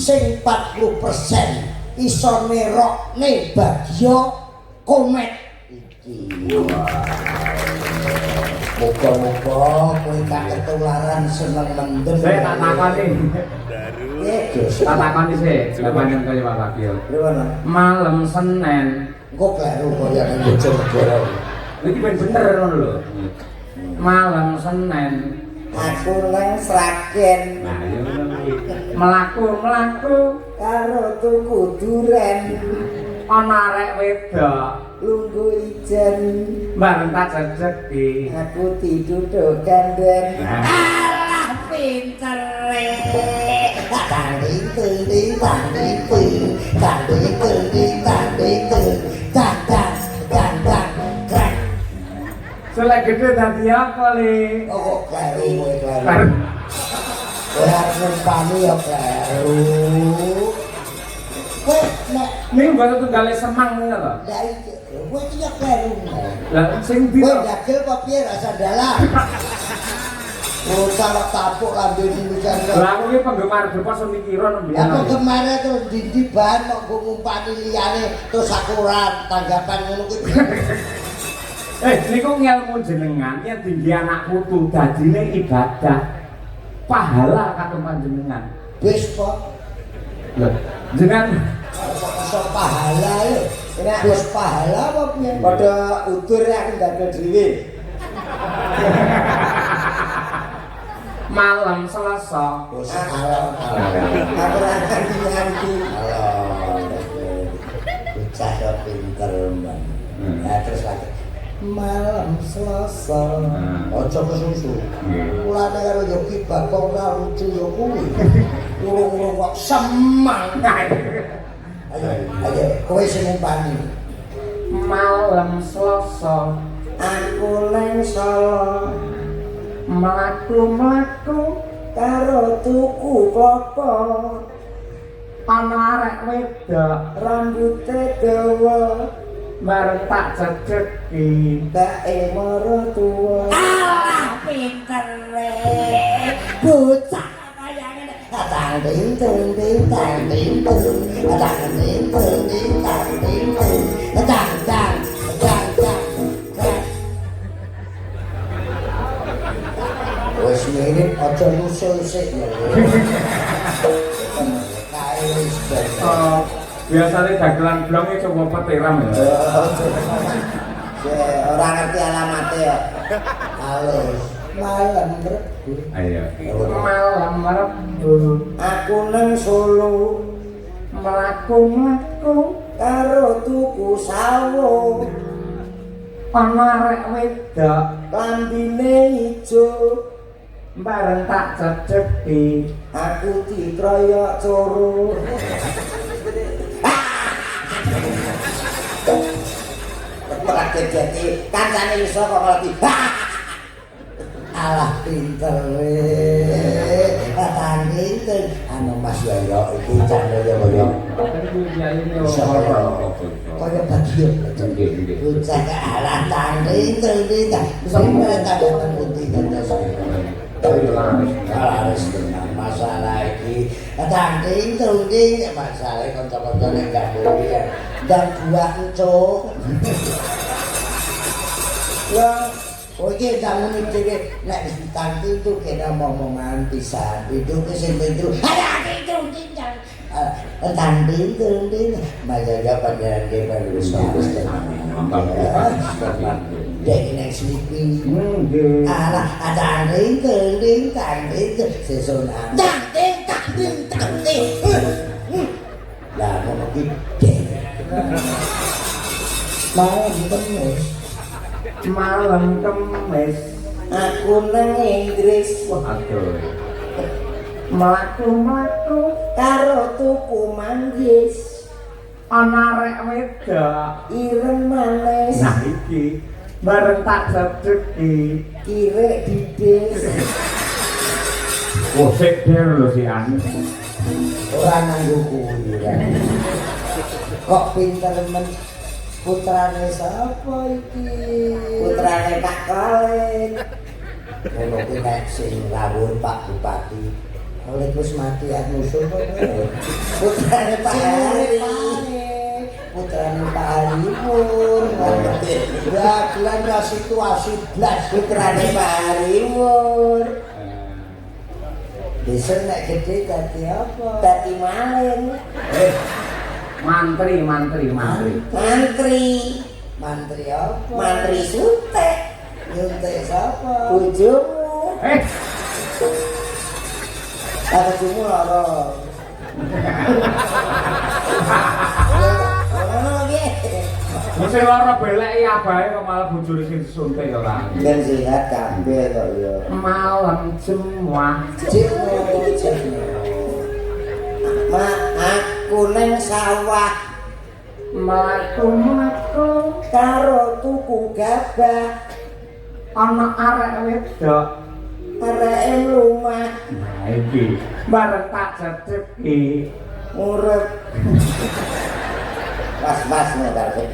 Sing 40% iso nerokne Bagio Komet iki. Muga-muga kowe gak ketularan seneng mendem. Saya tak takoni. Eh, Tak takoni sih, bapak kaya Pak Bagio. Gimana? Malam Senin. Engko kleru kaya nang Bojonegoro. Iki ben bener ngono lho. Malam Senin. Aku nang Sragen. Nah, ya ngono kuwi. Mlaku-mlaku karo tuku duren. Ana arek wedok lungguh ijen. Bareng tak jejeki. Aku diduduk ganden. Nah. Alah pintere. Tang ting ting tang ting ting tang ting ting tang ting ting tang tang tang tang krek. Selek gede dadi apa, Li? Oh, kok kleru kowe kleru. Kowe arep numpani ya kleru. Kowe nek Niku mboten tunggale semang niku lho. Lah iki kowe iki ya kleru. Lah sing ndi Kowe to? ndagel apa piye rasa dalah? Bocah kok tapuk lambe tulisan kok. Lah aku iki penggemar Depo Semikiran mbiyen. Lah penggemare terus ndi bahan kok nggo ngumpani liyane terus aku ora tanggapan ngono kuwi. Niku ngelmu jenengan yen dinggi anak putu dadine ibadah. Pahala kagem panjenengan. Wis kok Lho, jenengan kok iso pahala lho. Wis pahala apa piye? Padha udur aku ndadel dhewe. Malam Selasa. Wis alon. Aku ora nganti-nganti. Alon. Bocah kok pinter men. Nah terus lagi malam Selasa. Aja kesusu. Mulane karo Yogi Bagong ora lucu ya kuwi. Urung-urung kok semang. Ayo, ayo, kowe sing ngumpani. Malam Selasa Aku nang Solo mlaku-mlaku karo tuku klopo. Ana arek wedok rambute dawa bareng tak jejeki bae maratuwa. Alah pintere. Bocah kaya ngene. Tang ting tung ting tang ting tung. Tang ting tung ting tang ting tung. Tang tang tang tang. Wis mirip aja nusul sik lho. Kae wis ben. Oh, biasane dagelan blong iki coba petiram ya. Ora ngerti alamate ya. Halus. Malam Rebo. Ayo. Malam Rebo Aku nang Solo mlaku-mlaku karo tuku sawo. Ana arek wedok lambine ijo bareng tak jejeki aku dikroyok coro. Malah kejati kancane iso kok malah di. Alah pintere. Tanging anu Mas Yoyo iki cah yo kaya iso kaya Bagio. Bocah alah tanging tanging. Sampe tanggapan putih kanca. Laris tenan masalah iki. Tanging tanging masalah kanca-kancane gak boleh. Dan buah encuk. Lah, kowe iki ndang dhewe nek wis ditangking tuh kena omong-omongan pisan. Itu ke sing pintu. Ayo pintu pincang. Tangking tangking. Majalah panjenengan ge wis laris tenan. Dek ning sleeping. Nggih. Alah, tangking tangking tangking sesuk tangking tangking tangking. Lah ngono ki dek. Malam Kemis. Malam Kemis Aku nang Inggris. Wah, aduh. Mlaku-mlaku karo tuku manggis. Ana arek wedok ireng manis. Nah iki bareng tak jejeki kirek didis. Oh, sik der lho si An. Ora nganggo kuwi. Kok pinter men putrane sapa iki? Putrane Pak Kolik. Ngono kuwi nek sing rawuh Pak Bupati. Kolik wis mati aku nyusul kok. Putrane Pak Hari. Putrane Pak Harimur. Dagelan ra situasi blas. Putrane Pak Harimur. Besok nek gede dadi apa? Dadi maling. Eh, Mantri, mantri, mantri. Mantri. Mantri apa? Mantri suntik. Nyuntik sapa? Bojomu. Eh, Lah bojomu lara. Ngono piye? Mesti lara beleki abahe kok malah bojone sing disuntik ora. Ben sehat kabeh kok ya. Malam jemuah. Jino, jino. Ma aku neng sawah Mlaku-mlaku karo tuku gabah ana arek wedok. Areke lumah. Nah iki bareng tak ceceki. Ngurep. Was-was nek karepe.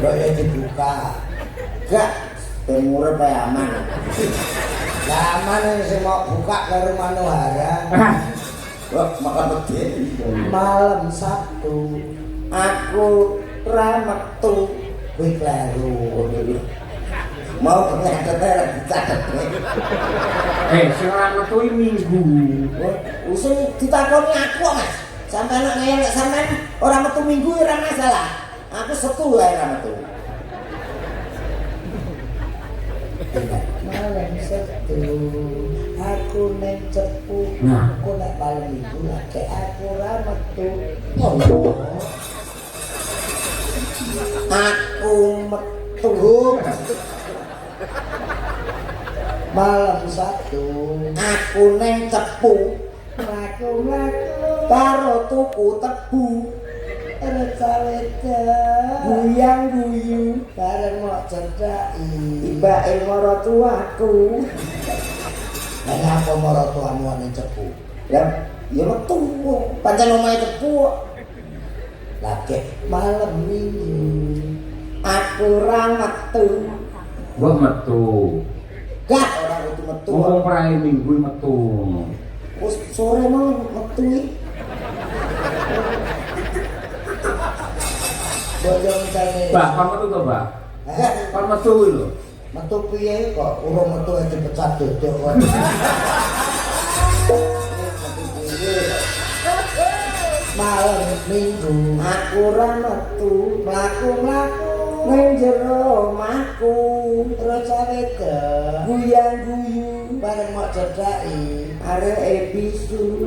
Kok ya dibuka. Gak ben ngurep ae aman. Lah aman sing mau buka karo Manohara. Wah, makan medeni. Malam Sabtu Aku ra metu. Kuwi kleru. Mau ngadep arep dicatet. Eh, sing ora metu iki Minggu. Sing ditakoni aku kok, Mas. Sampeyan nek ngeyel nek sampeyan ora metu Minggu ya ora masalah. Aku Setu wae ora metu. Malam Sabtu aku neng Cepu. Nah. Aku nek malam Minggu lagi aku ora metu. Oh. Aku metu. Malam Sabtu Aku neng Cepu mlaku-mlaku karo tuku tebu. Reca wedok Guyang guyu bareng mok cedhaki. Tibake maratuaku. Lah ngapa maratuamu ning Cepu? Ya, ya metu. Pancen omahe Cepu kok. Lagi malam Minggu Aku ora metu. Mbok metu. Gak ora kudu metu. Wong prae Minggu metu. Wis sore mau metu iki. Bojo mencane. Mbak, kon metu to, Mbak? Heh, Kon metu kuwi lho. Metu piye kok urung metu ae dipecat dodok kok. Malam Minggu Aku ora metu. Mlaku-mlaku Neng jero omahku. Reca wedok Guyang guyu bareng mok cedhaki. Areke bisu.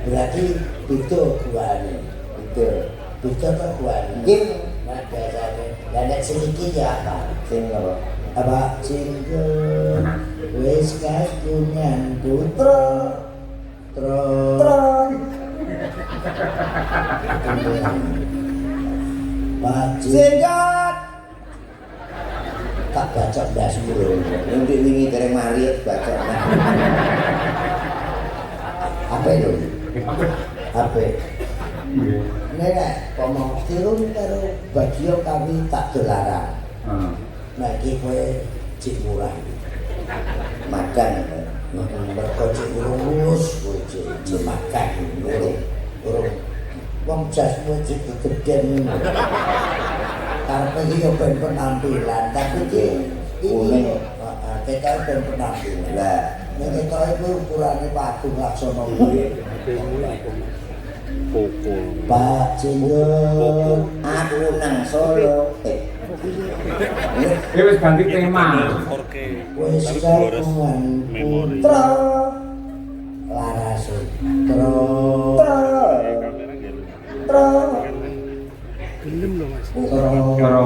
Berarti beda guane. Betul. Beda to guane. Nggih. Nah biasane. Lah nek sing iki ya apa? Sing apa? Apa jenggot wis kagungan putra tro Tron. Pak Jenggot. Tak baca ndasmu lho. Nanti wingi dereng mari baca. Apa lho? Apa? Nggih. Nek nek pomong turun karo bagio kami tak dolarang. Heeh. Nek iki kowe cik murah. Makan. Mergo cik urung lulus kowe cik cik makan urung. Urung. Wong jasmu cik gegeden. Karepe iki yo ben penampilan, tapi iki Kuning. Heeh, ketok ben penampilan. Lah, Nek ketok iku ukurane Pak Agung Laksono kuwi. Pak Jenggot aku nang Solo. Iki wis ganti tema. Wis kagungan putra larase tro Tro. Tro. tro Tro.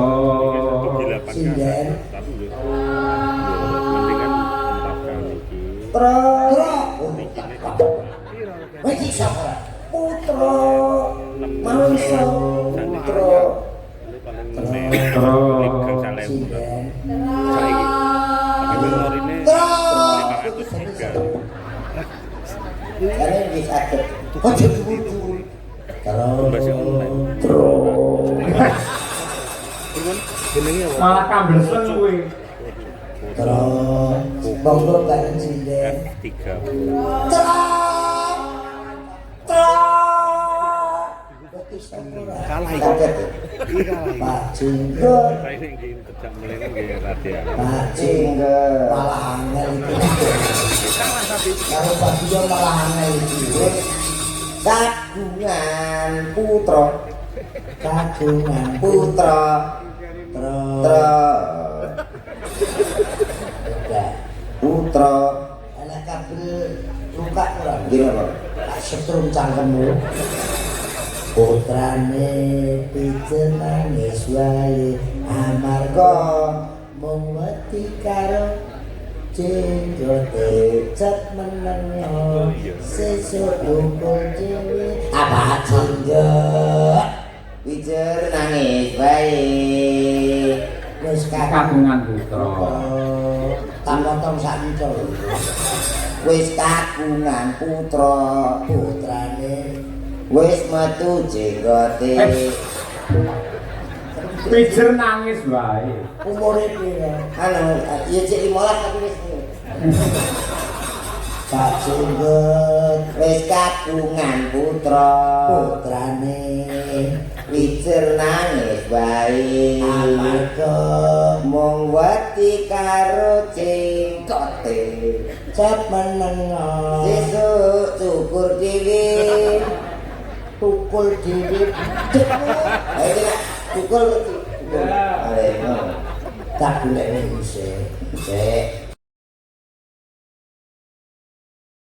Sinden Tro. tro wis iso ora Putra. Mau iso. Putra. Tro. Sinden tro Kare wis saged. Aja dhuwur-dhuwur tro Tro. Malah kamblesen kuwi. tro monggo bareng sinden tro. Kaget. Pak Jenggot. Pak Jenggot. Malah angel iki. Karo Pak Giyo malah angel iki. Kagungan putra. Kagungan putra. Tra. Tra. Udah. Putra. Enak kabel luka ora? Nggih napa? Tak setrum cangkemmu. Putrane pijer nangis wae amarga mung wedi karo jenggote, cet menengo sesuk tukul dhewe. Apa jenggot? Pijer nangis wae. Wis Kagungan putra. Tak potong sak encol. Wis kagungan putra. Putrane wis metu jenggote. Pijer nangis wae. Umure pira? Anu, ya cek 15 tapi wis. Pak Jenggot wis kagungan putra. Putrane pijer nangis wae amarga mung wedi karo jenggote. Cet menengo sesuk cukur dhewe. Tukul dhewe. Ayo iki nak tukul tukul. Ayo ngono. Tak golekne isih. Sik.